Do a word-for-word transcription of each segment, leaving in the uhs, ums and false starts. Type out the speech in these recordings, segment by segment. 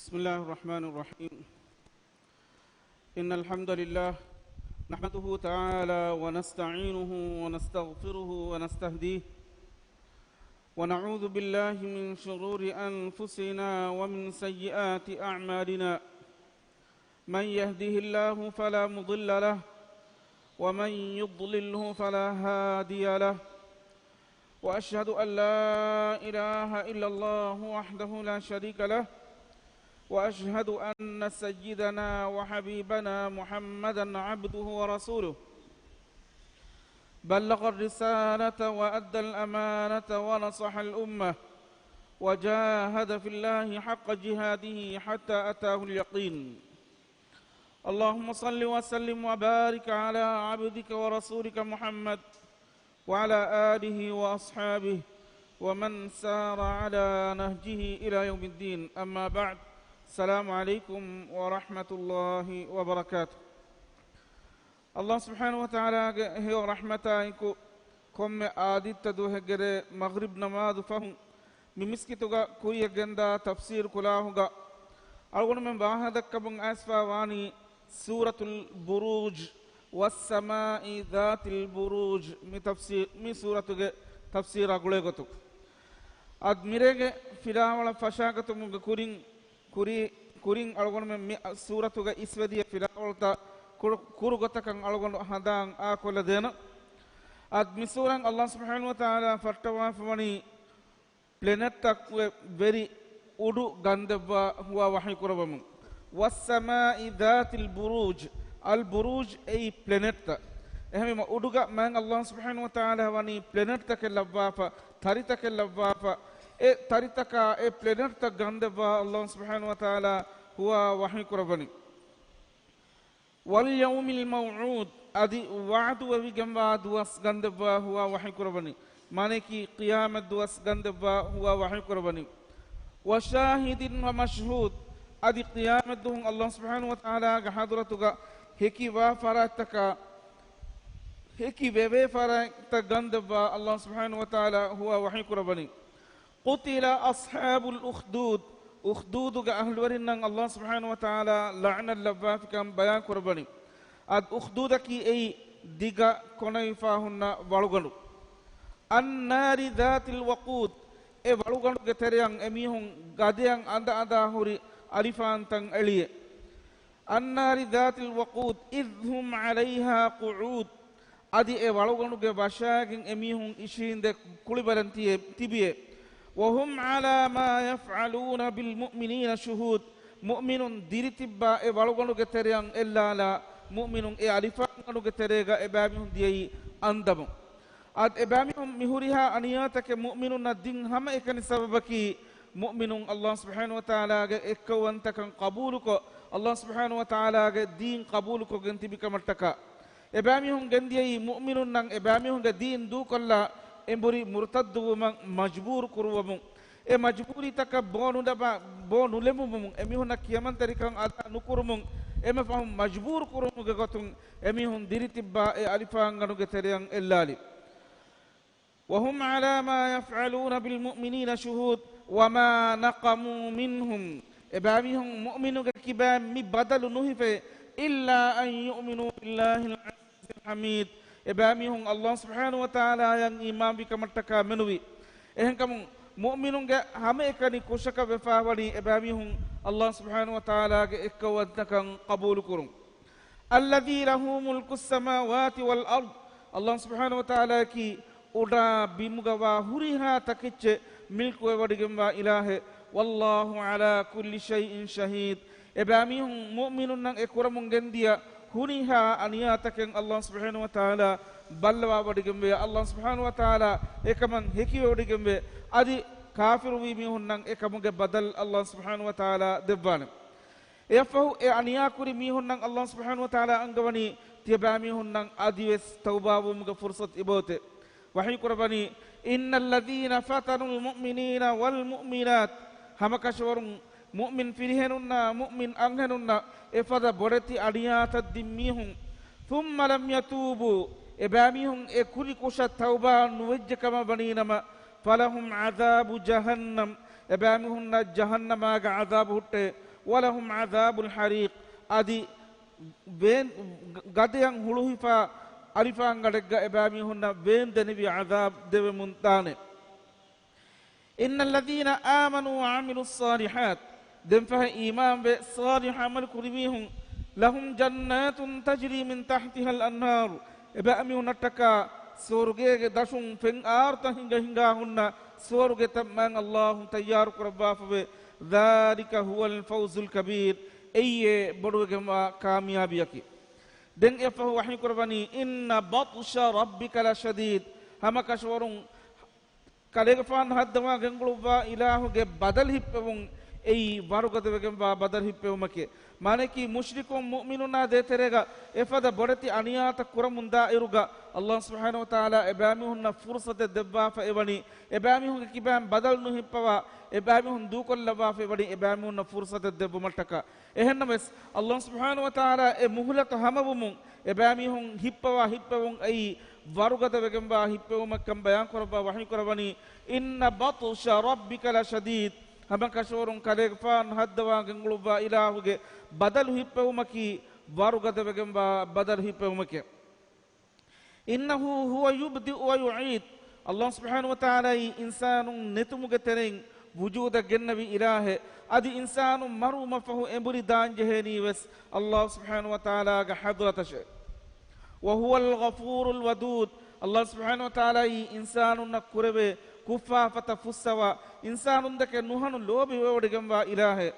بسم الله الرحمن الرحيم. إن الحمد لله نحمده تعالى ونستعينه ونستغفره ونستهديه، ونعوذ بالله من شرور أنفسنا ومن سيئات أعمالنا. من يهده الله فلا مضل له، ومن يضلله فلا هادي له. وأشهد أن لا إله إلا الله وحده لا شريك له، وأشهد أن سيدنا وحبيبنا محمدا عبده ورسوله. بلغ الرسالة وأدى الأمانة ونصح الأمة، وجاهد في الله حق جهاده حتى أتاه اليقين. اللهم صل وسلم وبارك على عبدك ورسولك محمد وعلى آله وأصحابه ومن سار على نهجه إلى يوم الدين. أما بعد. السلام عليكم ورحمة الله وبركاته. ﷲ ސުބްޙާނަހޫ ވަތަޢާލާގެ ހެޔޮ ރަޙްމަތާއެކު، ކޮންމެ އާދިއްތަ ދުވަހެއްގެ ރޭ މަޣްރިބް ނަމާދު ފަހުން މި މިސްކިތުގަ ކުރިޔަށް ގެންދާ ތަފްސީރު ކުލާހުގަ އަޅުގަނޑުމެން ވާހަކަދައްކަމުން އައިސްފަ ވާނީ ސޫރަތުލް ބުރޫޖް، ވައްސަމާއި ޛާތިލް ބުރޫޖް، މި ތަފްސީ-، މި ސޫރަތުގެ ތަފްސީރާ ގުޅޭގޮތުން. އަދި މިރޭގެ ފިލާވަޅަށް ފަށާގަތުމުގެ ކުރިން، ކުރި-، ކުރިން އަޅުގަނޑުމެން މި ސޫރަތުގަ އިސްވެދިޔަ ފިލާވަޅުތައް ކުރު-، ކުރު ގޮތަކަށް އަޅުގަނޑު ހަނދާން އާކޮށްލަދޭނަން. އަދި މި ސޫރަތް ﷲ ސުބްޙާނަހޫ ވަތަޢާލާ ފައްޓަވާފަވަނީ ޕްލެނެޓްތަކުގެ ވެރި އުޑު ގަންދެއްވާ ހުވާ ވަޙީ ކުރައްވަމުން. ވައްސަމާއި ޛާތިލް ބުރޫޖް. އަލް ބުރޫޖް އެއީ ޕްލެނެޓްތައް. އެހެންވީމަ އުޑުގަ މާތް ﷲ ސުބްޙާނަހޫ ވަތަޢާލާ ވަނީ ޕްލެނެޓްތަކެއް ލައްވާފަ، ތަރިތަކެއް ލައްވާފަ، އެ ތަރިތަކާ އެ ޕްލެނެޓްތައް ގަންދެއްވާ ﷲ ސުބްޙާނަހޫ ވަތަޢާލާ ހުވާ ވަޙީ ކުރައްވަނީ. ވަލްޔައުމިލް މައުޢޫދް، އަދި ވަޢުދުވެވިގެންވާ ދުވަސް ގަންދެއްވާ ހުވާ ވަޙީ ކުރައްވަނީ. މާނަޔަކީ ޤިޔާމަތް ދުވަސް ގަންދެއްވާ ހުވާ ވަޙީ ކުރައްވަނީ. ވަޝާހިދިން ވަމަޝްހޫދް، އަދި ޤިޔާމަތް ދުވަހުން ﷲ ސުބްޙާނަހޫ ވަތަޢާލާގެ ޙަޟްރަތުގަ ހެކިވާ ފަރާތްތަކާ، ހެކި ވެވޭ ފަރާތްތައް ގަންދެއްވާ ﷲ ސުބްޙާނަހޫ ވަތަޢާލާ ހުވާ ވަޙީ ކުރައްވަނީ. ޤުތިލަ އަޞްޙާބުލް އުޚްދޫދް، އުޚްދޫދުގެ އަހްލުވެރިންނަށް ﷲ ސުބްޙާނަހޫ ވަތަޢާލާ ލަޢުނަތް ލައްވާފިކަން ބަޔާން ކުރައްވަނީ. އަދި އުޚްދޫދަކީ އެއީ ދިގަ ކޮނަވިފާ ހުންނަ ވަޅުގަނޑު. އައްނާރި ޛާތިލް ވަޤޫދް، އެ ވަޅުގަނޑުގެ ތެރެއަށް އެމީހުން ގަދަޔަށް އަނދަ އަނދާ ހުރި އަލިފާންތައް އެޅިއޭ. އައްނާރި ޛާތިލް ވަޤޫދް އިޛް ހުމް ޢަލައިހާ ޤުޢޫދް، އަދި އެ ވަޅުގަނޑުގެ ވަށާގެން އެމީހުން އިށީނދެ ކުޅިބަލަން ތިޔޭ، ތިބިއޭ. ވަހުމް ޢަލާ މާ ޔަފްޢަލޫނަ ބިލް މުއުމިނީނަ ޝުހޫދް، މުއުމިނުން ދިރިތިއްބާ އެ ވަޅުގަނޑުގެ ތެރެއަށް އެއްލާލާ، މުއުމިނުން އެ އަލިފާންގަނޑުގެ ތެރޭގަ އެބައިމީހުން ދިޔައީ އަންދަމުން. އަދި އެބައިމީހުން މި ހުރިހާ އަނިޔާތަކެއް މުއުމިނުންނަށް ދިން ހަމައެކަނި ސަބަބަކީ، މުއުމިނުން ﷲ ސުބްޙާނަހޫ ވަތަޢާލާގެ އެއްކައުވަންތަކަން ޤަބޫލުކޮށް، ﷲ ސުބްޙާނަހޫ ވަތަޢާލާގެ ދީން ޤަބޫލުކޮށްގެން ތިބި ކަމަށްޓަކާ. އެބައިމީހުން ގެންދިޔައީ މުއުމިނުންނަށް އެބައިމީހުންގެ ދީން ދޫކޮށްލާ އެނބުރި މުރުތައްދުވުމަށް މަޖްބޫރު ކުރުވަމުން. އެ މަޖްބޫރީތަކަށް ބޯ ނުލަބާ، ބޯ ނުލެނބުމުން، އެމީހުންނަށް ކިޔަމަންތެރިކަން އަދާ ނުކުރުމުން، އެންމެ ފަހުން މަޖްބޫރު ކުރުމުގެ ގޮތުން އެމީހުން ދިރިތިއްބާ އެ އަލިފާންގަނޑުގެ ތެރެއަށް އެއްލާލި. وهم على ما يفعلون بالمؤمنين شهود وما نقموا منهم، އެބައިމީހުން މުއުމިނުގެ ކިބައިން މި ބަދަލު ނުހިފޭ، إلا أن يؤمنوا بالله العزيز الحميد، އެބައިމީހުން ﷲ ސުބްޙާނަހޫ ވަތަޢާލާއަށް އީމާންވި ކަމަށްޓަކާ މެނުވީ. އެހެންކަމުން މުއުމިނުންގެ ހަމައެކަނި ކުށަކަށް ވެފާވަނީ އެބައިމީހުން ﷲ ސުބްޙާނަހޫ ވަތަޢާލާގެ އެއްކައުވަންތަކަން ޤަބޫލުކުރުން. الذي له ملك السماوات والأرض، ﷲ ސުބްޙާނަހޫ ވަތަޢާލާއަކީ އުޑާ ބިމުގަވާ ހުރިހާ ތަކެއްޗެއް މިލްކުވެވަޑިގެންވާ އިލާހެއް. والله على كل شيء شهيد، އެބައިމީހުން މުއުމިނުންނަށް އެ ކުރަމުން ގެންދިޔަ ހުރިހާ އަނިޔާތަކެއް ﷲ ސުބްޙާނަހޫ ވަތަޢާލާ ބައްލަވާވަޑިގެންވޭ. ﷲ ސުބްޙާނަހޫ ވަތަޢާލާ އެކަމަށް ހެކިވެވަޑިގެންވޭ. އަދި ކާފިރުވީ މީހުންނަށް އެކަމުގެ ބަދަލު ﷲ ސުބްޙާނަހޫ ވަތަޢާލާ ދެއްވާނެ. އެއަށްފަހު އެ އަނިޔާކުރި މީހުންނަށް ﷲ ސުބްޙާނަހޫ ވަތަޢާލާ އަންގަވަނީ ތިޔަބައިމީހުންނަށް އަދިވެސް ތައުބާވުމުގެ ފުރުޞަތު އިބައޮތޭ. ވަޙީކުރައްވަނީ، إن الذين فتنوا المؤمنين والمؤمنات، ހަމަކަށަވަރުން މުއުމިން ފިރިހެނުންނާ މުއުމިން އަންހެނުންނަށް އެފަދަ ބޮޑެތި އަނިޔާތައް ދިން މީހުން، ثم لم يتوبوا، އެބައިމީހުން އެ ކުރި ކުށަށް ތައުބާ ނުވެއްޖެ ކަމަށް ވަނީނަމަ، فلهم عذاب جهنم، އެބައިމީހުންނަށް ޖަހަންނަމާގެ ޢަޛާބު ހުއްޓޭ. وَلَهُمْ عَذَابُ الْحَرِيقِ. އަދި ވޭން، ގަދަޔަށް ހުޅުހިފާ އަލިފާންގަޑެއްގަ އެބައިމީހުންނަށް ވޭން ދެނިވި ޢަޛާބު ދެވެމުން ދާނެ. إِنَّ الَّذِينَ آمَنُوا وَعَمِلُوا الصَّالِحَاتِ. ދެންފަހެ އީމާންވެ ޞާލިޙު ޢަމަލު ކުރި މީހުން، لَهُمْ جَنَّاتٌ تَجْرِي مِنْ تَحْتِهَا الْأَنْهَارُ. އެބައިމީހުންނަށްޓަކާ ސުވަރުގޭގެ ދަށުން ފެން އާރުތައް ހިނގަ ހިނގާ ހުންނަ ސުވަރުގެތައް މާތް ﷲ ތައްޔާރު ކުރައްވާފަވޭ. ذَلِكَ هُوَ الْفَوْزُ الْكَبِيرُ. އެއީ ބޮޑުވެގެންވާ ކާމިޔާބީއަކީ. ދެން އެއަށްފަހު ވަޙީކުރައްވަނީ، إِنَّ بَطْشَ رَبِّكَ لَشَدِيدٌ. ހަމަކަށަވަރުން ކަލޭގެފާނު ހައްދަވާ ގެންގުޅުއްވާ އިލާހުގެ ބަދަލު ހިއްޕެވުން އެއީ ވަރުގަދަވެގެންވާ ބަދަލު ހިއްޕެވުމެކޭ. މާނައަކީ، މުޝްރިކުން މުއުމިނުންނާ ދޭތެރޭގަ އެފަދަ ބޮޑެތި އަނިޔާތައް ކުރަމުންދާ އިރުގަ، ﷲ ސުބްޙާނަހޫ ވަތަޢާލާ އެބައިމީހުންނަށް ފުރުޞަތެއް ދެއްވާފަ އެވަނީ، އެބައިމީހުންގެ ކިބައިން ބަދަލު ނުހިއްޕަވާ، އެބައިމީހުން ދޫކޮށްލައްވާފަ އެވަނީ، އެބައިމީހުންނަށް ފުރުޞަތެއް ދެއްވުމަށްޓަކާ. އެހެންނަމަވެސް، ﷲ ސުބްޙާނަހޫ ވަތަޢާލާ އެ މުހުލަތު ހަމަވުމުން، އެބައިމީހުން ހިއްޕަވާ ހިއްޕެވުން އެއީ ވަރުގަދަވެގެންވާ ހިއްޕެވުމެއްކަން ބަޔާންކުރައްވާ ވަޙީކުރައްވަނީ، إِنَّ بَطْشَ رَبِّكَ لَشَدِيدٌ. ހަމަކަށަވަރުން ކަލޭގެފާނު ހައްދަވާ ގެންގުޅުއްވާ އިލާހުގެ ބަދަލު ހިއްޕެވުމަކީ ވަރުގަދަވެގެންވާ ބަދަލު ހިއްޕެވުމެކޭ. إِنَّهُ هُوَ يُبْدِئُ وَيُعِيدُ. ﷲ ސުބްޙާނަހޫ ވަތަޢާލާއީ އިންސާނުން ނެތުމުގެ ތެރެއިން ވުޖޫދަށް ގެންނެވި އިލާހެއް. އަދި އިންސާނުން މަރުވުމަށްފަހު އެނބުރި ދާންޖެހޭނީވެސް ﷲ ސުބްޙާނަހޫ ވަތަޢާލާގެ ޙަޟްރަތަށޭ. وَهُوَ الْغَفُورُ الْوَدُودُ. ﷲ ސުބްޙާނަހޫ ވަތަޢާލާއީ އިންސާނުންނަށް ކުރެވޭ ކުށްފާފަތައް ފުއްސަވާ، އިންސާނުންދެކެ ނުހަނު ލޯބިވެވޮޑިގެންވާ އިލާހެއް.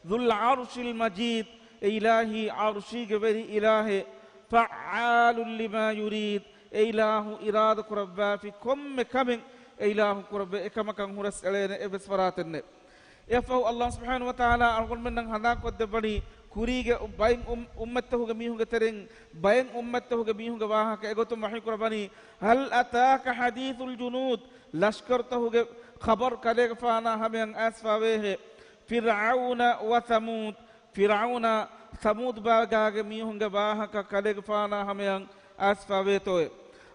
ذُو الْعَرْشِ الْمَجِيدُ. އެ އިލާހީ ޢަރުޝީގެ ވެރި އިލާހެއް. فَعَّالٌ لِمَا يُرِيدُ. އެ އިލާހު އިރާދަކުރައްވާފި ކޮންމެ ކަމެއް އެ އިލާހު ކުރެއްވޭ، އެކަމަކަށް ހުރަސް އެޅޭނެ އެއްވެސް ފަރާތެއް ނެތް. އެއަށްފަހު ﷲ ސުބްޙާނަހޫ ވަތަޢާލާ އަޅުގަނޑުމެންނަށް ހަނދާންކޮށްދެއްވަނީ، ކުރީގެ ބައެއް އުން-، އުއްމަތްތަކުގެ މީހުންގެ ތެރެއިން ބައެއް އުއްމަތްތަކުގެ މީހުންގެ ވާހަކަ އެގޮތުން ވަޙީކުރައްވަނީ، هَلْ أَتَاكَ حَدِيثُ الْجُنُودِ. ލަޝްކަރުތަކުގެ ޚަބަރު ކަލޭގެފާނާ ހަމަޔަށް އައިސްފަވޭހޭ. فِرْعَوْنَ وَثَمُودَ. ފިރްޢައުނާ ސަމޫދު ބާގާގެ މީހުންގެ ވާހަކަ ކަލޭގެފާނާ ހަމަޔަށް އައިސްފަވޭތޯއޭ.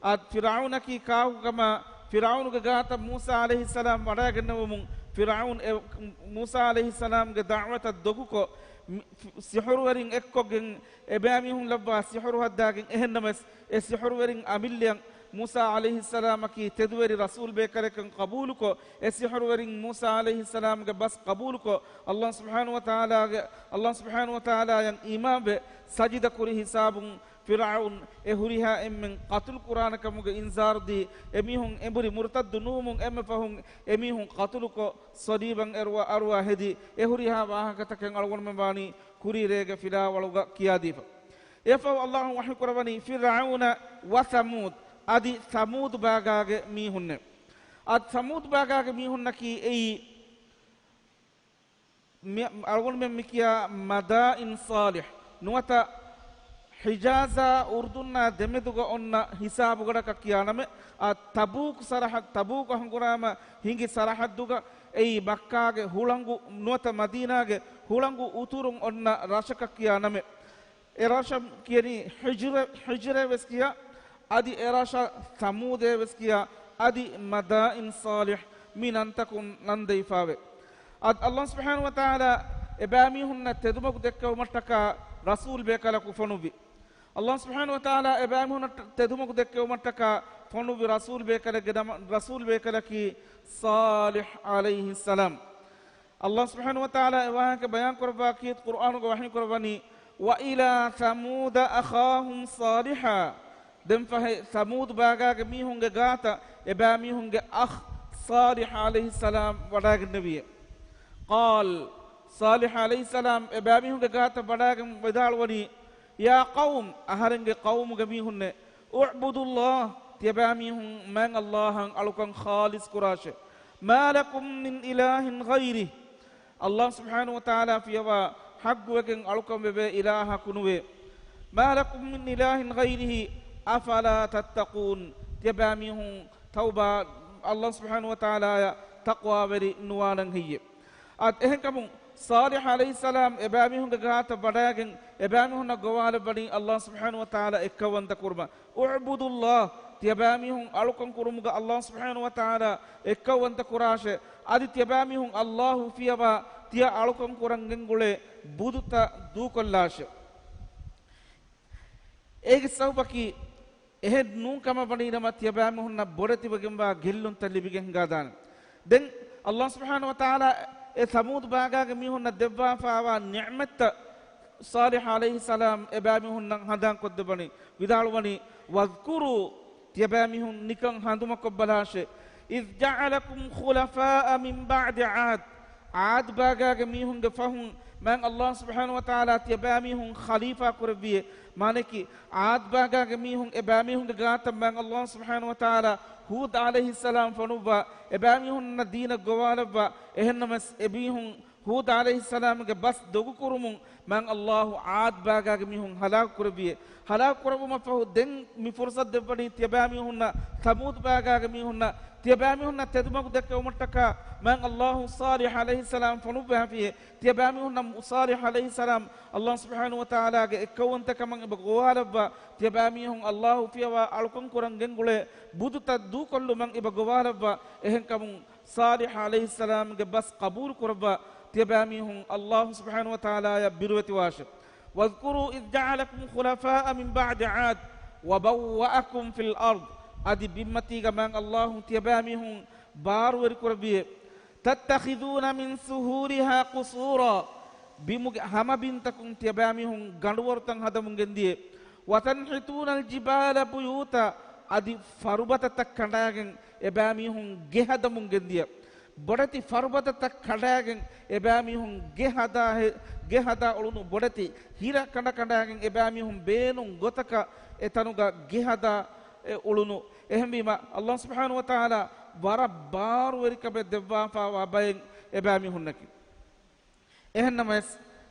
އަދި ފިރްޢައުނަކީ ކާކުކަމާ، ފިރްޢައުނުގެ ގާތަށް މޫސާ ޢަލައިހިއްސަލާމް ވަޑައިގެންނެވުމުން، ފިރްޢައުން އެ، މޫސާ ޢަލައިހިއްސަލާމްގެ ދަޢުވަތަށް ދޮގުކޮށް، މި، ސިޙުރުވެރިން އެއްކޮށްގެން އެބައިމީހުން ލައްވާ ސިޙުރު ހައްދާގެން، އެހެންނަމަވެސް، އެ ސިޙުރުވެރިން އަމިއްލަޔަށް މޫސާ ޢަލައިހިއްސަލާމަކީ ތެދުވެރި ރަސޫލް ބޭކަލެކަން ޤަބޫލުކޮށް، އެ ސިޙުރުވެރިން މޫސާ ޢަލައިހިއްސަލާމްގެ ބަސް ޤަބޫލުކޮށް، ﷲ ސުބްޙާނަހޫ ވަތަޢާލާގެ، ﷲ ސުބްޙާނަހޫ ވަތަޢާލާޔަށް އީމާންވެ، ސަޖިދަ ކުރި ހިސާބުން ފިރްޢައުން އެ ހުރިހާ އެންމެން ޤަތުލު ކުރާނެ ކަމުގެ އިންޒާރު ދީ، އެމީހުން އެނބުރި މުރުތައްދު ނުވުމުން އެންމެ ފަހުން އެމީހުން ޤަތުލުކޮށް، ޞަލީބަށް އެރުވާ އަރުވާ ހެދި، އެ ހުރިހާ ވާހަކަތަކެއް އަޅުގަނޑުމެން ވާނީ ކުރީ ރޭގެ ފިލާވަޅުގަ ކިޔާދީފަ. އެއަށްފަހު ﷲ ވަޙީކުރައްވަނީ، فِرْعَوْنَ وَثَمُودَ، އަދި ސަމޫދު ބާގާގެ މީހުންނެއް. އަދި ސަމޫދު ބާގާގެ މީހުންނަކީ އެއީ، މި، އަޅުގަނޑުމެން މިކިޔާ މަދާއިން ޞާލިޙް ނުވަތަ ޙިޖާޒާ އުރުދުންނާ ދެމެދުގަ އޮންނަ ހިސާބުގަޑަކަށް ކިޔާ ނަމެއް. އަދި ތަބޫކު ސަރަޙަ، ތަބޫކު ހަނގުރާމަ ހިނގި ސަރަޙައްދުގަ އެއީ މައްކާގެ ހުޅަނގު ނުވަތަ މަދީނާގެ ހުޅަނގު އުތުރުން އޮންނަ ރަށަކަށް ކިޔާ ނަމެއް. އެ ރަށަށް ކިޔަނީ ހިޖްރަ، ހިޖްރޭ ވެސް ކިޔާ، އަދި އެ ރަށަށް ސަމޫދޭ ވެސް ކިޔާ، އަދި މަދާއިން ޞާލިޙް މި ނަންތަކުން ނަންދެވިފާވޭ. އަދި ﷲ ސުބްޙާނަހޫ ވަތަޢާލާ އެބައިމީހުންނަށް ތެދުމަގު ދެއްކެވުމަށްޓަކާ ރަސޫލް ބޭކަލަކު ފޮނުއްވި. ﷲ ސުބްޙާނަހޫ ވަތަޢާލާ އެބައިމީހުންނަށް ތެދުމަގު ދެއްކެވުމަށްޓަކާ ފޮނުއްވި ރަސޫލް ބޭކަލެއްގެ ނަމަ، ރަސޫލް ބޭކަލަކީ ޞާލިޙް ޢަލައިހިއްސަލާމް. ﷲ ސުބްޙާނަހޫ ވަތަޢާލާ އެ ވާހަކަ ބަޔާންކުރައްވާ ކީރިތި ޤުރްއާނުގަ ވަޙީކުރައްވަނީ، وَإِلَىٰ ثَمُودَ أَخَاهُمْ صَالِحًا. ދެންފަހެ ސަމޫދު ބާގާގެ މީހުންގެ ގާތަށް އެބައިމީހުންގެ އަޚް ޞާލިޙް ޢަލައިހިއްސަލާމް ވަޑައިގެންނެވިއޭ. قَالَ، ޞާލިޙް ޢަލައިހިއްސަލާމް އެބައިމީހުންގެ ގާތަށް ވަޑައިގެން ވިދާޅުވަނީ، يَا قَوْمِ، އަހަރެންގެ ޤައުމުގެ މީހުންނޭ، اعْبُدُوا اللَّهَ، ތިޔަބައިމީހުން މާތް ﷲ އަށް އަޅުކަން ޚާލިޞް ކުރާށޭ. مَا لَكُمْ مِنْ إِلَٰهٍ غَيْرُهُ، ﷲ ސުބްޙާނަހޫ ވަތަޢާލާ ފިޔަވާ ޙައްޤުވެގެން އަޅުކަން ވެވޭ އިލާހަކު ނުވޭ. مَا لَكُمْ مِنْ إِلَٰهٍ غَيْرُهُ، أَفَلَا تَتَّقُونَ، ތިޔަބައިމީހުން ތައުބާ، ﷲ ސުބްޙާނަހޫ ވަތަޢާލާއަށް ތަޤްވާވެރި ނުވާނަން ހެއްޔޭ؟ އަދި އެހެންކަމުން، ޞާލިޙް ޢަލައިހިއްސަލާމް އެބައިމީހުންގެ ގާތަށް ވަޑައިގެން، އެބައިމީހުންނަށް ގޮވާލައްވަނީ ﷲ ސުބްޙާނަހޫ ވަތަޢާލާ އެއްކައުވަންތަ ކުރުމަށް. اعْبُدُوا اللَّهَ، ތިޔަބައިމީހުން އަޅުކަން ކުރުމުގަ ﷲ ސުބްޙާނަހޫ ވަތަޢާލާ އެއްކައުވަންތަ ކުރާށޭ. އަދި ތިޔަބައިމީހުން ﷲ ފިޔަވާ ތިޔަ އަޅުކަން ކުރަން ގެންގުޅޭ ބުދުތައް ދޫކޮށްލާށެވެ. އޭގެ ސަބަބަކީ، އެހެން ނޫން ކަމަށް ވަނީނަމަ، ތިޔަބައިމީހުންނަށް ބޮޑެތިވެގެންވާ ގެއްލުންތައް ލިބިގެން ހިނގާދާނެ. ދެން ﷲ ސުބްޙާނަހޫ ވަތަޢާލާ އެ ޘަމޫދު ބާގާގެ މީހުންނަށް ދެއްވާފާވާ ނިޢުމަތްތައް ޞާލިޙު ޢަލައިހިއްސަލާމް އެބައިމީހުންނަށް ހަނދާން ކޮށްދެއްވަނީ، ވިދާޅުވަނީ، "واذكروا"، ތިޔަބައިމީހުން ނިކަން ހަނދުމަކޮށްބަލާށޭ، "إذ جعلكم خلفاء من بعد عاد"، ޢާދު ބާގާގެ މީހުންގެ ފަހުން މާތް ﷲ ސުބްޙާނަހޫ ވަތަޢާލާ ތިޔަބައިމީހުން ޚަލީފާ ކުރެއްވިއޭ. މާނައަކީ، ޢާދު ބާގާގެ މީހުން އެބައިމީހުންގެ ގާތަށް މާތް ﷲ ސުބްޙާނަހޫ ވަތަޢާލާ ހޫދު ޢަލައިހިއްސަލާމް ފޮނުއްވާ، އެބައިމީހުންނަށް ދީނަށް ގޮވާލައްވާ. އެހެންނަމަވެސް، އެމީހުން ހޫދު ޢަލައިހިއްސަލާމްގެ ބަސް ދޮގުކުރުމުން މާތް ﷲ ޢާދު ބާގާގެ މީހުން ހަލާކު ކުރެއްވިއޭ. ހަލާކު ކުރެއްވުމަށްފަހު، ދެން މި ފުރުޞަތު ދެއްވަނީ ތިޔަބައިމީހުންނަށް، ޘަމޫދު ބާގާގެ މީހުންނަށް ތިޔަބައިމީހުންނަށް ތެދުމަގު ދެއްކެވުމަށްޓަކާ މާތް ﷲ ޞާލިޙު ޢަލައިހިއްސަލާމް ފޮނުއްވާފިއޭ. ތިޔަބައިމީހުންނަށް ޞާލިޙު ޢަލައިހިއްސަލާމް ﷲ ސުބްޙާނަހޫ ވަތަޢާލާގެ އެއްކައުވަންތަކަމަށް އެބަ ގޮވާލައްވާ. ތިޔަބައިމީހުން ﷲ އުފިޔަވާ އަޅުކަން ކުރަން ގެންގުޅޭ ބުދުތައް ދޫކޮށްލުމަށް އެބަ ގޮވާލައްވާ. އެހެންކަމުން، ޞާލިޙު ޢަލައިހިއްސަލާމްގެ ބަސް ޤަބޫލު ކުރައްވާ، ތިޔަބައިމީހުން ﷲ ސުބްޙާނަހޫ ވަތަޢާލާޔަށް ބިރުވެތިވާށެވެ. "واذكروا إذ جعلكم خلفاء من بعد عاد وبوأكم في الأرض." އަދި ބިންމަތީގަ މާތް ﷲ ތިޔަބައިމީހުން ބާރުވެރި ކުރެއްވިއޭ. "تتخذون من سهولها قصورا." ބިމުގެ ހަމަ ބިންތަކުން ތިޔަބައިމީހުން ގަނޑުވަރުތައް ހަދަމުން ގެންދިޔޭ. "وتنحتون الجبال بيوتا." އަދި ފަރުބަތަތައް ކަނޑާގެން އެބައިމީހުން ގެ ހަދަމުން ގެންދިޔަ. ބޮޑެތި ފަރުބަތަތައް ކަނޑާގެން އެބައިމީހުން ގެ ހަދާ ހެ-، ގެ ހަދާ އުޅުނު. ބޮޑެތި ހިރަ ކަނޑަކަނޑާގެން އެބައިމީހުން ބޭނުން ގޮތަކަށް އެތަނުގަ ގެ ހަދާ އެ އުޅުނު. އެހެންވީމަ، ﷲ ސުބްޙާނަހޫ ވަތަޢާލާ ވަރަށް ބާރުވެރިކަމެއް ދެއްވާފާވާ ބައެއް އެބައިމީހުންނަކީ. އެހެންނަމަވެސް،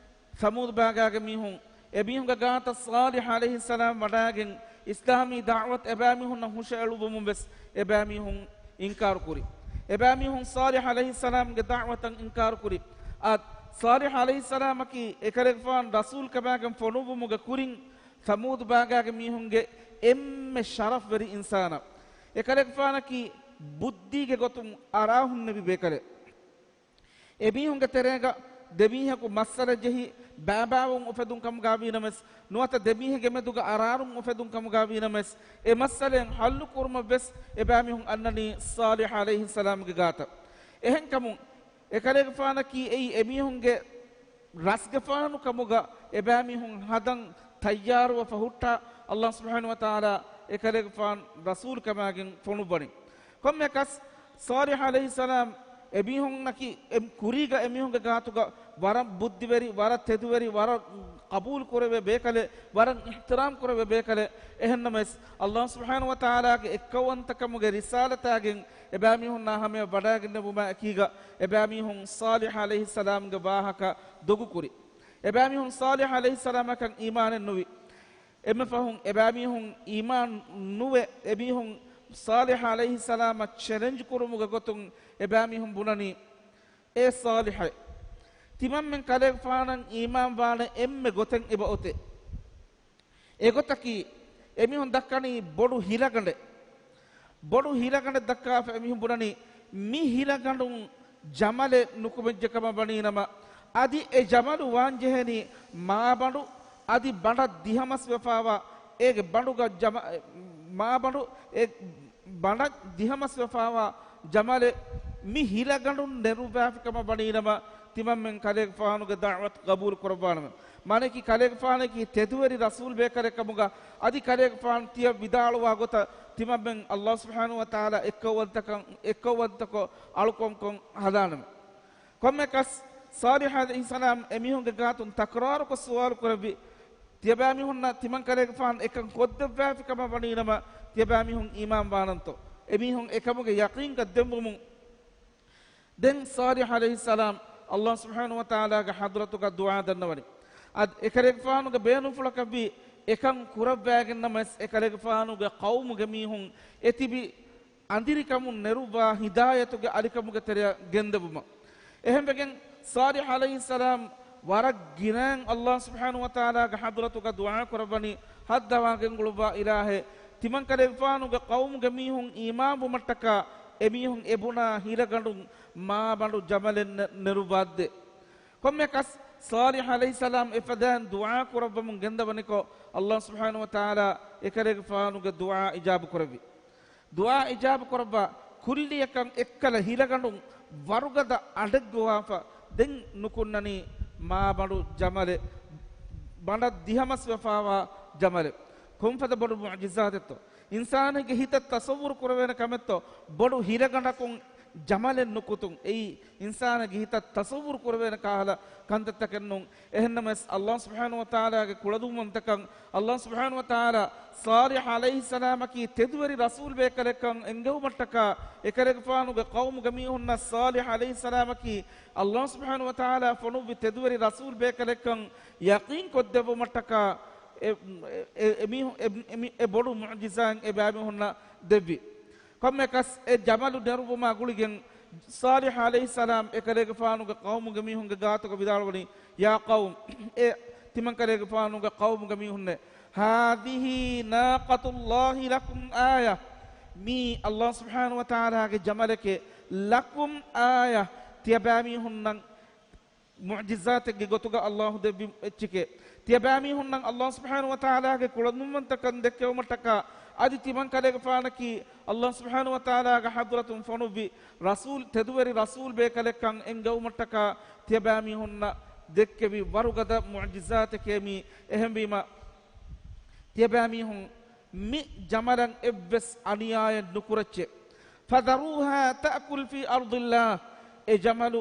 ސަމޫދު ބާގާގެ މީހުން އެމީހުންގެ ގާތަށް ޞާލިޙު ޢަލައިހިއްސަލާމް ވަޑައިގެން، އިސްލާމީ ދަޢުވަތު އެބައިމީހުންނަށް ހުށައެޅުއްވުމުން ވެސް އެބައިމީހުން އިންކާރު ކުރި. އެބައިމީހުން ޞާލިޙު ޢަލައިހިއްސަލާމްގެ ދަޢުވަތަށް އިންކާރު ކުރި. އާ، ޞާލިޙު ޢަލައިހިއްސަލާމަކީ އެކަލޭގެފާނު ރަސޫލުކަމާގެން ފޮނުއްވުމުގެ ކުރިން، ސަމޫދު ބާގާގެ މީހުންގެ އެންމެ ޝަރަފްވެރި އިންސާނާ. އެކަލޭގެފާނަކީ ބުއްދީގެ ގޮތުން އަރާ ހުންނެވި ބޭކަލެއް. އެމީހުންގެ ތެރޭގަ ދެމީހަކު މައްސަލަ ޖެހި ބައިބައިވުން އުފެދުން ކަމުގަ ވީނަމަވެސް، ނުވަތަ ދެމީހެއްގެ މެދުގަ އަރާރުން އުފެދުން ކަމުގަ ވީނަމަވެސް، އެ މައްސަލައިން ޙައްލު ކުރުމަށް ވެސް އެބައިމީހުން އަންނަނީ ޞާލިޙު ޢަލައިހިއްސަލާމްގެ ގާތަށް. އެހެންކަމުން، އެކަލޭގެފާނަކީ އެއީ އެމީހުންގެ ރަސްގެފާނު ކަމުގަ އެބައިމީހުން ހަދަން ތައްޔާރުވެފަ ހުއްޓާ، ﷲ ސުބްޙާނަހޫ ވަތަޢާލާ އެކަލޭގެފާނު ރަސޫލުކަމާގެން ފޮނުއްވަނީ. ކޮންމެއަކަސް، ޞާލިޙު ޢަލައިހިއްސަލާމް އެމީހުންނަކީ އެ ކުރީގަ އެމީހުންގެ ގާތުގަ ވަރަށް ބުއްދިވެރި، ވަރަށް ތެދުވެރި، ވަރަށް ޤަބޫލު ކުރެވޭ ބޭކަލެއް، ވަރަށް އިޙްތިރާމް ކުރެވޭ ބޭކަލެއް. އެހެންނަމަވެސް، ﷲ ސުބްޙާނަހޫ ވަތަޢާލާގެ އެއްކައުވަންތަކަމުގެ ރިސާލަތާގެން އެބައިމީހުންނާ ހަމަޔަށް ވަޑައިގެންނެވުމާ އެކީގަ، އެބައިމީހުން ޞާލިޙު ޢަލައިހިއްސަލާމްގެ ވާހަކަ ދޮގުކުރި. އެބައިމީހުން ޞާލިޙު ޢަލައިހިއްސަލާމަކަށް އީމާނެއް ނުވި. އެންމެ ފަހުން އެބައިމީހުން އީމާން ނުވެ، އެމީހުން ޞާލިޙު ޢަލައިހިއްސަލާމަށް ޗެލެންޖް ކުރުމުގެ ގޮތުން އެބައިމީހުން ބުނަނީ، އޭ ޞާލިޙޭ، ތިމަންމެން ކަލޭގެފާނަށް އީމާން ވާނެ އެންމެ ގޮތެއް އެބައޮތޭ. އެގޮތަކީ، އެމީހުން ދައްކަނީ ބޮޑު ހިލަގަނޑެއް. ބޮޑު ހިލަގަނޑެއް ދައްކާފަ އެމީހުން ބުނަނީ، މި ހިލަގަނޑުން ޖަމަލެއް ނުކުމެއްޖެ ކަމަށް ވަނީނަމަ، އަދި އެ ޖަމަލު ވާންޖެހެނީ މާބަނޑު، އަދި ބަނޑަށް ދިހަމަސްވެފާވާ، އޭގެ ބަނޑުގަ ޖަމަ-، މާބަނޑު އެ ބަނޑަށް ދިހަމަސްވެފާވާ ޖަމަލެއް މި ހިލަގަނޑުން ނެރުއްވާފި ކަމަށް ވަނީނަމަ، ތިމަންމެން ކަލޭގެފާނުގެ ދަޢުވަތު ޤަބޫލު ކުރައްވާނަމެ. މާނައަކީ، ކަލޭގެފާނަކީ ތެދުވެރި ރަސޫލް ބޭކަލެއް ކަމުގަ، އަދި ކަލޭގެފާނު ތިޔަ ވިދާޅުވާ ގޮތަށް ތިމަންމެން ﷲ ސުބްޙާނަހޫ ވަތަޢާލާ އެއްކައުވަންތަކަން، އެއްކައުވަންތަކޮށް އަޅުކަންކޮށް ހަދާނަމެ. ކޮންމެއަކަސް، ޞާލިޙު ޢަލައިހިއްސަލާމް އެމީހުންގެ ގާތުން ތަކުރާރުކޮށް ސުވާލު ކުރެއްވި، ތިޔަބައިމީހުންނަށް ތިމަން ކަލޭގެފާނު އެކަން ކޮށްދެއްވާފި ކަމަށް ވަނީނަމަ، ތިޔަބައިމީހުން އީމާން ވާނަންތޯ؟ އެމީހުން އެކަމުގެ ޔަޤީންކަން ދެންވުމުން، ދެން ޞާލިޙު ޢަލައިހިއްސަލާމް ﷲ ސުބްޙާނަހޫ ވަތަޢާލާގެ ޙަޟްރަތުގަ ދުޢާ ދަންނަވަނީ. އަދި އެކަލޭގެފާނުގެ ބޭނުންފުޅަކަށްވީ، އެކަން ކުރައްވައިގެންނަމަވެސް، އެކަލޭގެފާނުގެ ޤައުމުގެ މީހުން އެތިބި އަނދިރިކަމުން ނެރުއްވާ ހިދާޔަތުގެ އަލިކަމުގެ ތެރެއަށް ގެންދެވުމަށް. އެހެންވެގެން، ޞާލިޙު ޢަލައިހިއްސަލާމް ވަރަށް ގިނައިން ﷲ ސުބްޙާނަހޫ ވަތަޢާލާގެ ޙަޟްރަތުގަ ދުޢާ ކުރައްވަނީ، ހައްދަވާ ގެންގުޅުއްވާ އިލާހޭ، ތިމަން ކަލޭގެފާނުގެ ޤައުމުގެ މީހުން އީމާންވުމަށްޓަކާ، އެމީހުން އެބުނާ ހިލަގަނޑުން މާބަނޑު ޖަމަލެއް ނެ-، ނެރުއްވާއްދޭ. ކޮންމެއަކަސް ޞާލިޙު ޢަލައިހިއްސަލާމް އެފަދައިން ދުޢާ ކުރައްވަމުން ގެންދަވަނިކޮށް، ﷲ ސުބްޙާނަހޫ ވަތަޢާލާ އެކަލޭގެފާނުގެ ދުޢާ އިޖާބަ ކުރެއްވި. ދުޢާ އިޖާބަ ކުރައްވާ ކުއްލިއަކަށް އެއްކަލަ ހިލަގަނޑުން ވަރުގަދަ އަޑެއް ގޮވާފަ ދެން ނުކުންނަނީ މާބަނޑު ޖަމަލެއް، ބަނޑަށް ދިހަމަސް ވެފާވާ ޖަމަލެއް. ކޮންފަދަ ބޮޑު މުޢުޖިޒާތެއްތޯ؟ އިންސާނެއްގެ ހިތަށް ތަޞައްވުރު ކުރެވޭނެ ކަމެއްތޯ ބޮޑު ހިލަގަނޑަކުން ޖަމަލެއް ނުކުތުން؟ އެއީ އިންސާނެއްގެ ހިތަށް ތަޞައްވުރު ކުރެވޭނެ ކަހަލަ ކަންތައްތަކެއް ނޫން. އެހެންނަމަވެސް، ﷲ ސުބްޙާނަހޫ ވަތަޢާލާގެ ކުޅަދުންވަންތަކަން، ﷲ ސުބްޙާނަހޫ ވަތަޢާލާ ޞާލިޙު ޢަލައިހިއްސަލާމަކީ ތެދުވެރި ރަސޫލް ބޭކަލެއްކަން އެންގެވުމަށްޓަކާ، އެކަލޭގެފާނުގެ ޤައުމުގެ މީހުންނަށް ޞާލިޙު ޢަލައިހިއްސަލާމަކީ ﷲ ސުބްޙާނަހޫ ވަތަޢާލާ ފޮނުއްވި ތެދުވެރި ރަސޫލް ބޭކަލެއްކަން ޔަޤީން ކޮށްދެއްވުމަށްޓަކާ، އެ، އެ، އެ، އެ މީހު-، އެ، އެ މި-، އެ ބޮޑު މުޢުޖިޒާއެއް އެބައިމީހުންނަށް ދެއްވި. ކޮންމެއަކަސް އެ ޖަމަލު ނެރުއްވުމާ ގުޅިގެން، ޞާލިޙު ޢަލައިހިއްސަލާމް އެކަލޭގެފާނުގެ ޤައުމުގެ މީހުންގެ ގާތުގަ ވިދާޅުވަނީ، يا قوم، އޭ ތިމަންކަލޭގެފާނުގެ ޤައުމުގެ މީހުންނޭ، هذه ناقة الله لكم آية، މީ ﷲ ސުބްޙާނަހޫ ވަތަޢާލާގެ ޖަމަލެކޭ، لكم آية، ތިޔަބައިމީހުންނަށް މުޢުޖިޒާތެއްގެ ގޮތުގަ ﷲ ދެއްވި އެއްޗެކޭ. ތިޔަބައިމީހުންނަށް ﷲ ސުބްޙާނަހޫ ވަތަޢާލާގެ ކުޅަދުންވަންތަކަން ދެއްކެވުމަށްޓަކާ، އަދި ތިމަންކަލޭގެފާނަކީ ﷲ ސުބްޙާނަހޫ ވަތަޢާލާގެ ޙަޟްރަތުން ފޮނުއްވި ރަސޫލް، ތެދުވެރި ރަސޫލް ބޭކަލެއްކަން އެންގެވުމަށްޓަކާ، ތިޔަބައިމީހުންނަށް ދެއްކެވި ވަރުގަދަ މުޢުޖިޒާތެކޭ މީ. އެހެންވީމަ، ތިޔަބައިމީހުން މި ޖަމަލަށް އެއްވެސް އަނިޔާއެއް ނުކުރައްޗޭ. فذروها تأكل في أرض الله، އެ ޖަމަލު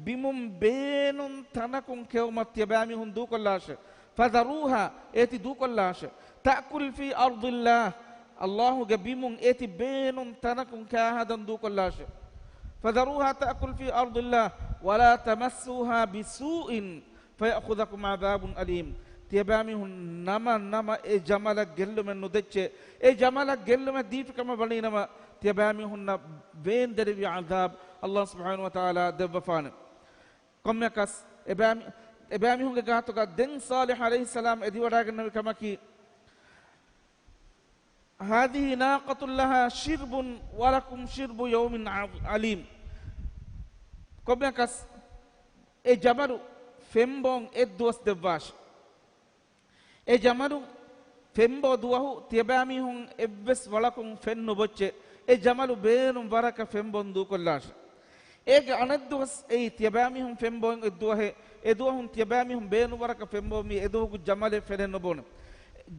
ބިމުން ބޭނުން ތަނަކުން ކެއުމަށް ތިޔަބައިމީހުން ދޫކޮށްލާށޭ. فذروها، އޭތި ދޫކޮށްލާށޭ. تأكل في أرض الله، ﷲ ގެ ބިމުން އޭތި ބޭނުން ތަނަކުން ކާހަދަން ދޫކޮށްލާށޭ. فذروها تأكل في أرض الله ولا تمسوها بسوء فيأخذكم عذاب أليم. ތިޔަބައިމީހުން ނަމަ ނަމަ އެ ޖަމަލަށް ގެއްލުމެއް ނުދެއްޗޭ. އެ ޖަމަލަށް ގެއްލުމެއް ދީފިކަމަށް ވަނީނަމަ، ތިޔަބައިމީހުންނަށް ވޭންދެރިވި ޢަޛާބް ﷲ ސުބްޙާނަހޫ ވަތަޢާލާ ދެއްވަފާނެ. ކޮންމެއަކަސް އެބައިމީ-، އެބައިމީހުންގެ ގާތުގަ ދެން ޞާލިޙު ޢަލައިހިއްސަލާމް އެދިވަޑައިގެންނެވި ކަމަކީ، هذه ناقة لها شرب ولكم شرب يوم عظيم. ކޮންމެއަކަސް އެ ޖަމަލު ފެންބޯން އެއްދުވަސް ދެއްވާށި. އެ ޖަމަލު ފެންބޯ ދުވަހު ތިޔަބައިމީހުން އެއްވެސް ވަޅަކުން ފެން ނުބޮއްޗޭ. އެ ޖަމަލު ބޭނުން ވަރަކަށް ފެންބޯން ދޫކޮށްލާށި. އޭގެ އަނެއްދުވަސް އެއީ ތިޔަބައިމީހުން ފެންބޯން އެއްދުވަހެއް. އެދުވަހުން ތިޔަބައިމީހުން ބޭނުން ވަރަކަށް ފެންބޯން މީ އެދުވަހުގެ ޖަމަލެއް ފެނެއް ނުބޯނެ.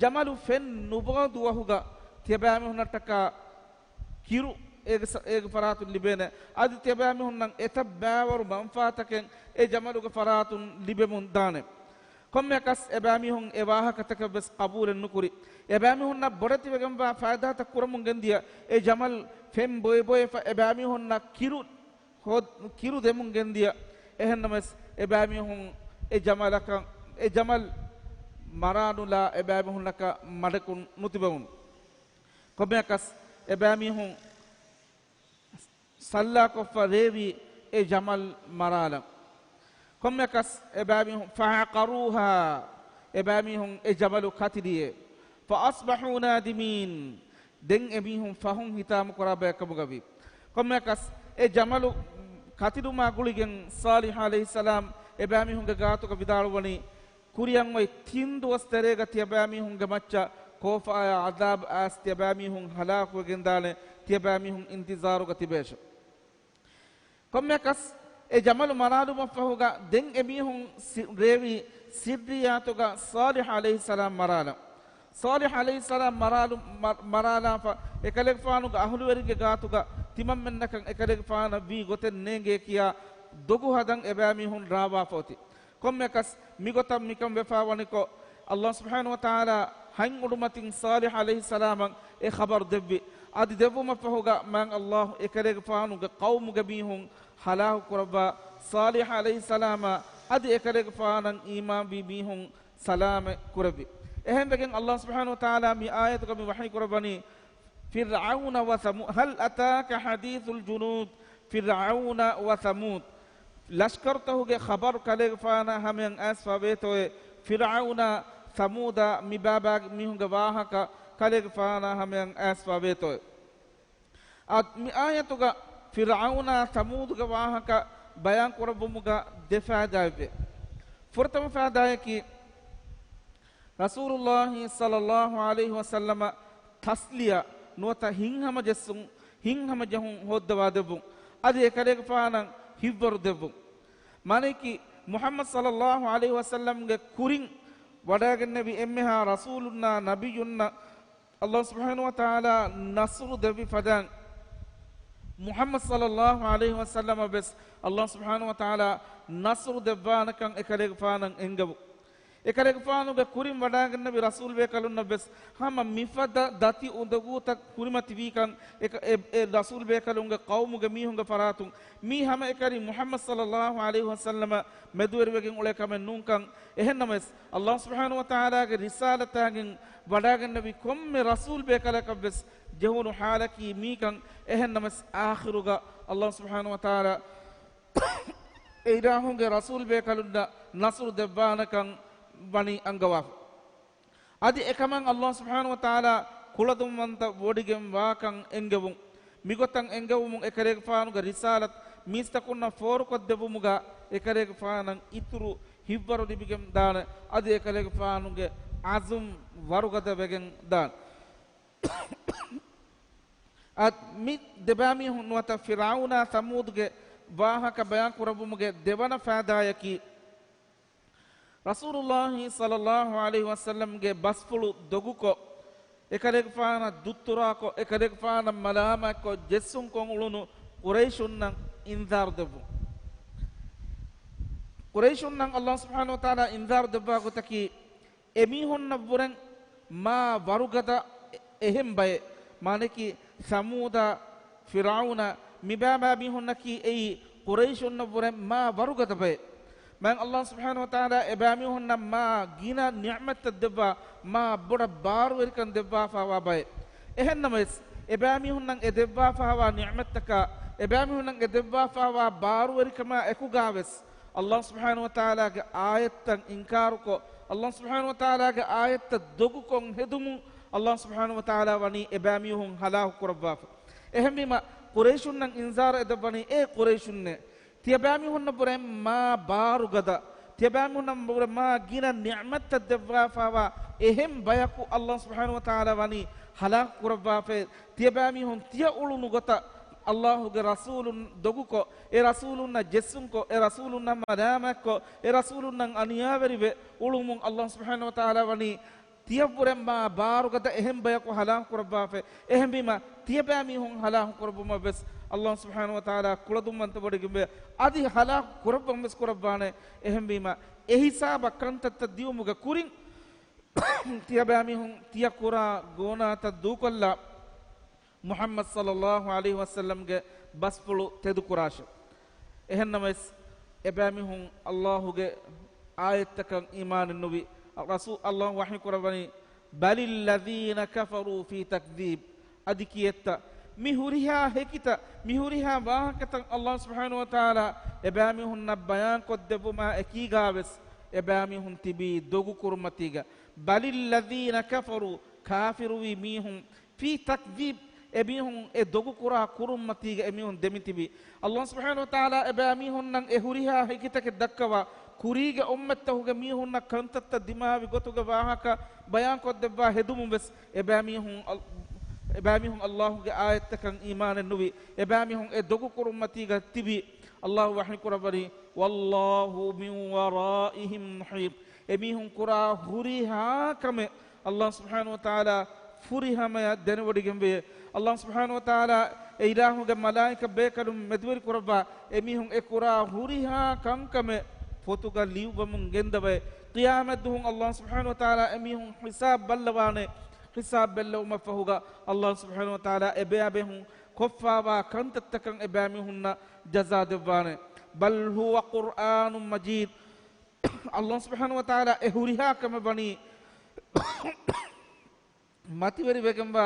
ޖަމަލު ފެން ނުބޯ ދުވަހުގަ ތިޔަބައިމީހުންނަށްޓަކާ ކިރު އޭގެ ސަ-، އޭގެ ފަރާތުން ލިބޭނެ. އަދި ތިޔަބައިމީހުންނަށް އެތައް ބައިވަރު މަންފާތަކެއް އެ ޖަމަލުގެ ފަރާތުން ލިބެމުން ދާނެ. ކޮންމެއަކަސް އެބައިމީހުން އެ ވާހަކަތަކެއްވެސް ޤަބޫލެއް ނުކުރި. އެބައިމީހުންނަށް ބޮޑެތިވެގެންވާ ފައިދާތައް ކުރަމުން ގެންދިޔަ އެ ޖަމަލް ފެން ބޮއެ ބޮއެފަ އެބައިމީހުންނަށް ކިރު ހޯ-، ކިރު ދެމުން ގެންދިޔަ. އެހެންނަމަވެސް އެބައިމީހުން އެ ޖަމަލަކަށް، އެ ޖަމަލް މަރާނުލާ އެބައިމީހުންނަކަށް މަޑެކުން ނުތިބެވުނު. ކޮންމެއަކަސް އެބައިމީހުން ސައްލާކޮށްފަ ރޭވީ އެ ޖަމަލް މަރާލަން. ކޮންމެއަކަސް އެބައިމީހުން، فعقروها، އެބައިމީހުން އެ ޖަމަލު ކަތިލިއޭ. فأصبحوا نادمين، ދެން އެމީހުން ފަހުން ހިތާމަކުރާ ބައެއްކަމުގަވީ. ކޮންމެއަކަސް އެ ޖަމަލު ކަތިލުމާ ގުޅިގެން ޞާލިޙު ޢަލައިހިއްސަލާމް އެބައިމީހުންގެ ގާތުގަ ވިދާޅުވަނީ، ކުރިއަށް އޮތް ތިން ދުވަސް ތެރޭގަ ތިޔަބައިމީހުންގެ މައްޗަށް ކޯފާއާ ޢަޛާބް އައިސް ތިޔަބައިމީހުން ހަލާކުވެގެންދާނެ، ތިޔަބައިމީހުން އިންތިޒާރުގަ ތިބޭށެ. ކޮންމެއަކަސް އެ ޖަމަލު މަރާލުމަށްފަހުގަ ދެން އެމީހުން ސި-، ރޭވީ ސިއްރިއްޔާތުގަ ޞާލިޙު ޢަލައިހިއްސަލާމް މަރާލަން. ޞާލިޙު ޢަލައިހިއްސަލާމް މަރާލު-، މަ-، މަރާލާފަ އެކަލޭގެފާނުގެ އަހުލުވެރިންގެ ގާތުގަ ތިމަންމެންނަކަށް އެކަލޭގެފާނަށް ވީ ގޮތެއް ނޭނގޭ ކިޔާ ދޮގު ހަދަން އެބައިމީހުން ރާވާފަ އޮތީ. ކޮންމެއަކަސް މިގޮތަށް މިކަން ވެފާވަނިކޮށް، ﷲ ސުބްޙާނަހޫ ވަތަޢާލާ ހަތް އުޑުމަތިން ޞާލިޙު ޢަލައިހިއްސަލާމަށް އެ ޚަބަރު ދެއްވި. އަދި ދެއްވުމަށްފަހުގަ މާތް ﷲ އެކަލޭގެފާނުގެ ޤައުމުގެ މީހުން ހަލާކު ކުރައްވާ، ޞާލިޙު ޢަލައިހިއްސަލާމާ އަދި އެކަލޭގެފާނަށް އީމާންވި މީހުން ސަލާމަތް ކުރެއްވި. އެހެންވެގެން ﷲ ސުބްޙާނަހޫ ވަތަޢާލާ މި އާޔަތުގަ މި ވަޙީ ކުރައްވަނީ، فِرْعَوْنَ وَثَمُودَ، هَلْ أَتَاكَ حَدِيثُ الْجُنُودِ، ފިރްޢައުނަ ވަ ޘަމޫދު ލަޝްކަރުތަހުގެ ޚަބަރު ކަލޭގެފާނަށް ހަމަޔަށް އައިސްފަ ވޭތޯއޭ؟ ފިރްޢައުނާ ޘަމޫދާ މި ބާބާގެ މީހުންގެ ވާހަކަ ކަލޭގެފާނާ ހަމަޔަށް އައިސްފަ ވޭތޯއޭ؟ އަދި މި އާޔަތުގަ ފިރްޢައުނާ ޘަމޫދުގެ ވާހަކަ ބަޔާން ކުރައްވުމުގަ ދެ ފާއިދާއެއްވޭ. ފުރަތަމަ ފައިދާއަކީ، ރަސޫލުﷲ ޞައްލަﷲ ޢަލައިހި ވަސައްލަމަ ތަސްލިޔަ ނުވަތަ ހިތްހަމަޖެއްސުން، ހިތްހަމަޖެހުން ހޯއްދަވާދެއްވުން. އަދި އެކަލޭގެފާނަށް ހިތްވަރު ދެއްވުން. މާނައަކީ، މުޙައްމަދު ޞައްލަﷲ ޢަލައިހި ވަސައްލަމްގެ ކުރިން ވަޑައިގެންނެވި އެންމެހާ ރަސޫލުންނާ ނަބިއްޔުންނަށް ﷲ ސުބްޙާނަހޫ ވަތަޢާލާ ނަޞްރު ދެއްވި ފަދައިން، މުޙައްމަދު ޞައްލަﷲ ޢަލައިހި ވަސައްލަމަށް ވެސް ﷲ ސުބްޙާނަހޫ ވަތަޢާލާ ނަޞްރު ދެއްވާނެކަން އެކަލޭގެފާނަށް އެންގެވުން. އެކަލޭގެފާނުގެ ކުރިން ވަޑައިގެންނެވި ރަސޫލުބޭކަލުންނަށް ވެސް ހަމަ މިފަދަ ދަތި އުނދަގޫތައް ކުރިމަތިވީކަން އެ، އެ، އެ ރަސޫލުބޭކަލުންގެ ޤައުމުގެ މީހުންގެ ފަރާތުން މީ ހަމައެކަނި މުޙައްމަދު ޞައްލަﷲ ޢަލައިހި ވަސައްލަމަށް މެދުވެރިވެގެން އުޅޭ ކަމެއް ނޫންކަން. އެހެންނަމަވެސް، ﷲ ސުބްޙާނަހޫ ވަތަޢާލާގެ ރިސާލަތާގެން ވަޑައިގެންނެވި ކޮންމެ ރަސޫލުބޭކަލަކަށް ވެސް ޖެހުނު ޙާލަކީ މީކަން. އެހެންނަމަވެސް، އާޚިރުގަ ﷲ ސުބްޙާނަހޫ ވަތަޢާލާ އެ އިލާހުގެ ރަސޫލުބޭކަލުންނަށް ނަޞްރު ދެއްވާނެކަން ވަނީ އަންގަވާފަ. އަދި އެކަމަށް ﷲ ސުބްޙާނަހޫ ވަތަޢާލާ ކުޅަދުންވަންތަ ވޮޑިގެން ވާކަން އެންގެވުން. މިގޮތަށް އެންގެވުމުން އެކަލޭގެފާނުގެ ރިސާލަތު މީސްތަކުންނަށް ފޯރުކޮށްދެއްވުމުގަ އެކަލޭގެފާނަށް އިތުރު ހިތްވަރު ލިބިގެން ދާނެ. އަދި އެކަލޭގެފާނުގެ ޢަޒުމް ވަރުގަދަ ވެގެން ދާނެ. އަދި މި ދެބައިމީހުން ނުވަތަ ފިރްޢައުނާ ސަމޫދުގެ ވާހަކަ ބަޔާން ކުރެއްވުމުގެ ދެވަނަ ފައިދާއަކީ، ރަސޫލުﷲ ޞައްލަﷲ ޢަލައިހި ވަސައްލަމްގެ ބަސްފުޅު ދޮގުކޮށް، އެކަލޭގެފާނަށް ދުއްތުރާކޮށް، އެކަލޭގެފާނަށް މަލާމާތްކޮށް ޖެއްސުން ކޮށް އުޅުނު ޤުރައިޝުންނަށް އިންޒާރު ދެއްވުން. ޤުރައިޝުންނަށް ﷲ ސުބްޙާނަހޫ ވަތަޢާލާ އިންޒާރު ދެއްވާ ގޮތަކީ، އެމީހުންނަށްވުރެން މާ ވަރުގަދަ އެ-، އެހެން ބައެއް. މާނައަކީ، ސަމޫދާ، ފިރްޢައުނާ، މިބައިމީހުންނަކީ އެއީ ޤުރައިޝުންނަށްވުރެން މާ ވަރުގަދަ ބައެއް. މާތް ﷲ ސުބްޙާނަހޫ ވަތަޢާލާ އެބައިމީހުންނަށް މާ ގިނަ ނިޢުމަތްތައް ދެއްވާ، މާ ބޮޑަށް ބާރުވެރިކަން ދެއްވާފައިވާ ބައެއް. އެހެންނަމަވެސް، އެބައިމީހުންނަށް އެ ދެއްވާފައިވާ ނިޢުމަތްތަކާ، އެބައިމީހުންނަށް އެ ދެއްވާފައިވާ ބާރުވެރިކަމާ އެކުގަވެސް، ﷲ ސުބްޙާނަހޫ ވަތަޢާލާގެ އާޔަތްތައް އިންކާރުކޮށް، ﷲ ސުބްޙާނަހޫ ވަތަޢާލާގެ އާޔަތްތައް ދޮގުކޮށް ހެދުމުން، ﷲ ސުބްޙާނަހޫ ވަތަޢާލާ ވަނީ އެބައިމީހުން ހަލާކު ކުރައްވާފަ. އެހެންވީމަ، ޤުރައިޝުންނަށް އިންޒާރު އެދެއްވަނީ، އޭ ޤުރައިޝުންނޭ! ތިޔަބައިމީހުންނަށްވުރެން މާ ބާރުގަދަ، ތިޔަބައިމީހުންނަށްވުރެން މާ ގިނަ ނިޢުމަތްތައް ދެއްވާފައިވާ އެހެން ބަޔަކު ﷲ ސުބްޙާނަހޫ ވަތަޢާލާ ވަނީ ހަލާކު ކުރައްވާފައޭ. ތިޔަބައިމީހުން ތިޔަ އުޅުނު ގޮތަށް ﷲގެ ރަސޫލުން ދޮގުކޮށް، އެ ރަސޫލުންނަށް ޖެއްސުންކޮށް، އެ ރަސޫލުންނަށް މަލާމާތްކޮށް، އެ ރަސޫލުންނަށް އަނިޔާވެރިވެ އުޅުމުން ﷲ ސުބްޙާނަހޫ ވަތަޢާލާ ވަނީ ތިޔަށްވުރެން މާ ބާރުގަދަ އެހެން ބަޔަކު ހަލާކު ކުރައްވާފަ. އެހެންވީމަ، ތިޔަބައިމީހުން ހަލާކު ކުރައްވުމަށް ވެސް ﷲ ސުބްޙާނަހޫ ވަތަޢާލާ ކުޅަދުންވަންތަވޮޑިގެންވޭ. އަދި ހަލާކު ކުރައްވަން ވެސް ކުރައްވާނެ. އެހެންވީމަ، އެހިސާބަށް ކަންތައްތައް ދިއުމުގެ ކުރިން، ތިޔަބައިމީހުން ތިޔަ ކުރާ ގޯނާތައް ދޫކޮށްލާ، މުޙައްމަދު ޞައްލަﷲ ޢަލައިހި ވަސައްލަމްގެ ބަސްފުޅު ތެދުކުރާށެ. އެހެންނަމަވެސް، އެބައިމީހުން ﷲގެ އާޔަތްތަކަށް އީމާނެއް ނުވި. ރަސޫ-، ﷲ ވަޙީ ކުރައްވަނީ، بل الذين كفروا في تكذيب. އަދި ކިއެއްތަ، މި ހުރިހާ ހެކިތައް، މި ހުރިހާ ވާހަކަތައް ﷲ ސުބްޙާނަހޫ ވަތަޢާލާ އެބައިމީހުންނަށް ބަޔާންކޮށްދެއްވުމާ އެކީގަވެސް އެބައިމީހުން ތިބީ ދޮގު ކުރުމަތީގަ. بل الذين كفروا، ކާފިރުވި މީހުން، في تكذيب، އެމީހުން އެ ދޮގު ކުރާ ކުރުންމަތީގަ އެމީހުން ދެމިތިބި. ﷲ ސުބްޙާނަހޫ ވަތަޢާލާ އެބައިމީހުންނަށް އެ ހުރިހާ ހެކިތަކެއް ދައްކަވާ، ކުރީގެ އުއްމަތްތަކުގެ މީހުންނަށް ކަންތައްތައް ދިމާވި ގޮތުގެ ވާހަކަ ބަޔާންކޮށްދެއްވާ ހެދުމުން ވެސް އެބައިމީހުން އަލް-، އެބައިމީހުން ﷲގެ އާޔަތްތަކަށް އީމާނެއް ނުވި. އެބައިމީހުން އެ ދޮގު ކުރުންމަތީގަ ތިބި. ﷲ ވަޙީ ކުރައްވަނީ، والله من ورائهم محيط. އެމީހުން ކުރާ ހުރިހާ ކަމެއް ﷲ ސުބްޙާނަހޫ ވަތަޢާލާ ފުރިހަމަޔަށް ދެނެވޮޑިގެންވޭ. ﷲ ސުބްޙާނަހޫ ވަތަޢާލާ އެ އިލާހުގެ މަލާއިކަ ބޭކަލުން މެދުވެރި ކުރައްވާ، އެމީހުން އެ ކުރާ ހުރިހާ ކަންކަމެއް ފޮތުގަ ލިޔުއްވަމުން ގެންދަވައި، ޤިޔާމަތްދުވަހުން ﷲ ސުބްޙާނަހޫ ވަތަޢާލާ އެމީހުން ހިސާބް ބައްލަވާނެ. ހިސާބް ބެއްލެވުމަށްފަހުގަ ﷲ ސުބްޙާނަހޫ ވަތަޢާލާ އެބައިމީހުން ކޮށްފައިވާ ކަންތައްތަކަށް އެބައިމީހުންނަށް ޖަޒާ ދެއްވާނެ. بل هو قرآن مجيد. ﷲ ސުބްޙާނަހޫ ވަތަޢާލާ އެ ހުރިހާ ކަމެއް ވަނީ މަތިވެރިވެގެންވާ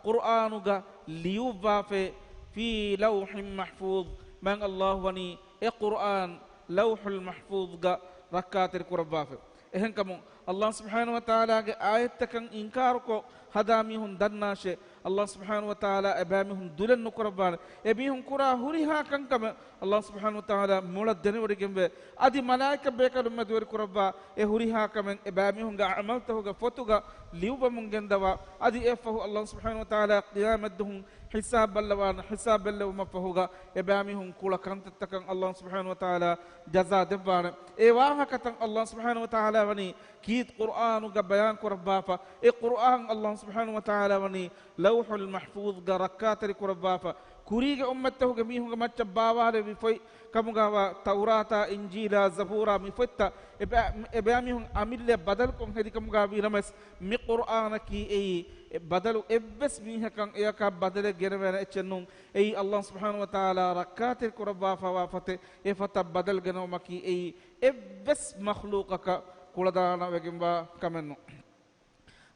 ޤުރްއާނުގަ ލިޔުއްވާފައި، في لوح محفوظ، މާތް ﷲ ވަނީ އެ ޤުރްއާން ލައުޙުލް މަޙްފޫޡްގަ ރައްކާތެރި ކުރައްވާފައި. އެހެންކަމުން ﷲ ސުބްޙާނަހޫ ވަތަޢާލާގެ އާޔަތްތަކަށް އިންކާރުކޮށް ހަދާ މީހުން ދަންނާށޭ، އަﷲ ސުބްޙާނަހޫ ވަތަޢާލާ އެބައިމީހުން ދުލެއް ނުކުރައްވާނެ. އެމީހުން ކުރާ ހުރިހާ ކަންކަމެއް އަﷲ ސުބްޙާނަހޫ ވަތަޢާލާ މޮޅަށް ދެނެވޮޑިގެންވޭ. އަދި މަލާއިކަ ބޭކަލުން މެދުވެރި ކުރައްވާ އެ ހުރިހާ ކަމެއް އެބައިމީހުންގެ އަޢުމަލްތަކުގެ ފޮތުގަ ލިޔުއްވަމުން ގެންދަވާ. އަދި އެއަށްފަހު އަﷲ ސުބްޙާނަހޫ ވަތަޢާލާ ޤިޔާމަތްދުވަހު ހިސާބް ބައްލަވާނެ. ހިސާބް ބެއްލެވުމަށްފަހުގަ އެބައިމީހުން ކުޅަ ކަންތައްތަކަށް އަﷲ ސުބްޙާނަހޫ ވަތަޢާލާ ޖަޒާ ދެއްވާނެ. އެ ވާހަކަތައް އަﷲ ސުބްޙާނަހޫ ވަތަޢާލާ ވަނީ ކީރިތި ޤުރްއާނުގަ ބަޔާން ކުރައްވާފަ. އެ ޤުރްއާން އަﷲ ސުބްޙާނަހޫ ވަތަޢާލާ ވަނީ ލައުޙުލް މަޙްފޫޡްގަ ރައްކާތެރި ކުރައްވާފަ. ކުރީގެ އުއްމަތްތަކުގެ މީހުންގެ މައްޗަށް ބާވާލެއްވި ފޮތް ކަމުގަވާ ތައުރާތާ، އިންޖީލާ، ޒަބޫރާ މި ފޮތްތައް އެބަ-، އެބައިމީހުން އަމިއްލަ ބަދަލުކޮށް ހެދި ކަމުގަ ވީނަމަވެސް، މި ޤުރްއާނަކީ އެއީ އެ ބަދަލު އެއްވެސް މީހަކަށް އެޔަކަށް ބަދަލެއް ގެނެވޭނެ އެއްޗެއް ނޫން. އެއީ އަﷲ ސުބްޙާނަހޫ ވަތަޢާލާ ރައްކާތެރި ކުރައްވާފަވާ ފޮތެއް. އެ ފޮތަށް ބަދަލު ގެނައުމަކީ އެއީ އެއްވެސް މަޚްލޫޤަކަށް ކުޅަދާނަވެގެންވާ ކަމެއް ނޫން.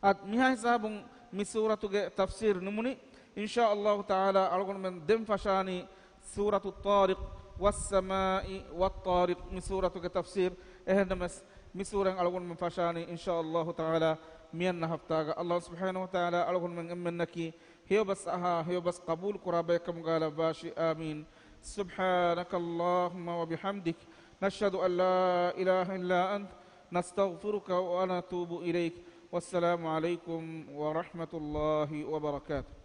އަދި މިހާ ހިސާބުން މި ސޫރަތުގެ ތަފްސީރު ނިމުނީ. އިންޝާ އަﷲ ތަޢާލާ އަޅުގަނޑުމެން ދެން ފަށާނީ ސޫރަތު ޠާރިޤް، وَالسَّمَاءِ وَالطَّارِقِ، މި ސޫރަތުގެ ތަފްސީރު. އެހެންނަމަވެސް، މި ސޫރަތް އަޅުގަނޑުމެން ފަށާނީ އިންޝާ އަﷲ ތަޢާލާ މިއަންނަ ހަފްތާގަ. އަﷲ ސުބްޙާނަހޫ ވަތަޢާލާ އަޅުގަނޑުމެން އެންމެންނަކީ ހެޔޮބަސް އަހާ، ހެޔޮބަސް ޤަބޫލު ކުރާ ބައެއް ކަމުގަ ލައްވާށި. އާމީން. سبحانك اللهم وبحمدك، نشهد أن لا إله إلا أنت، نستغفرك ونتوب إليك. والسلام عليكم ورحمة الله وبركاته.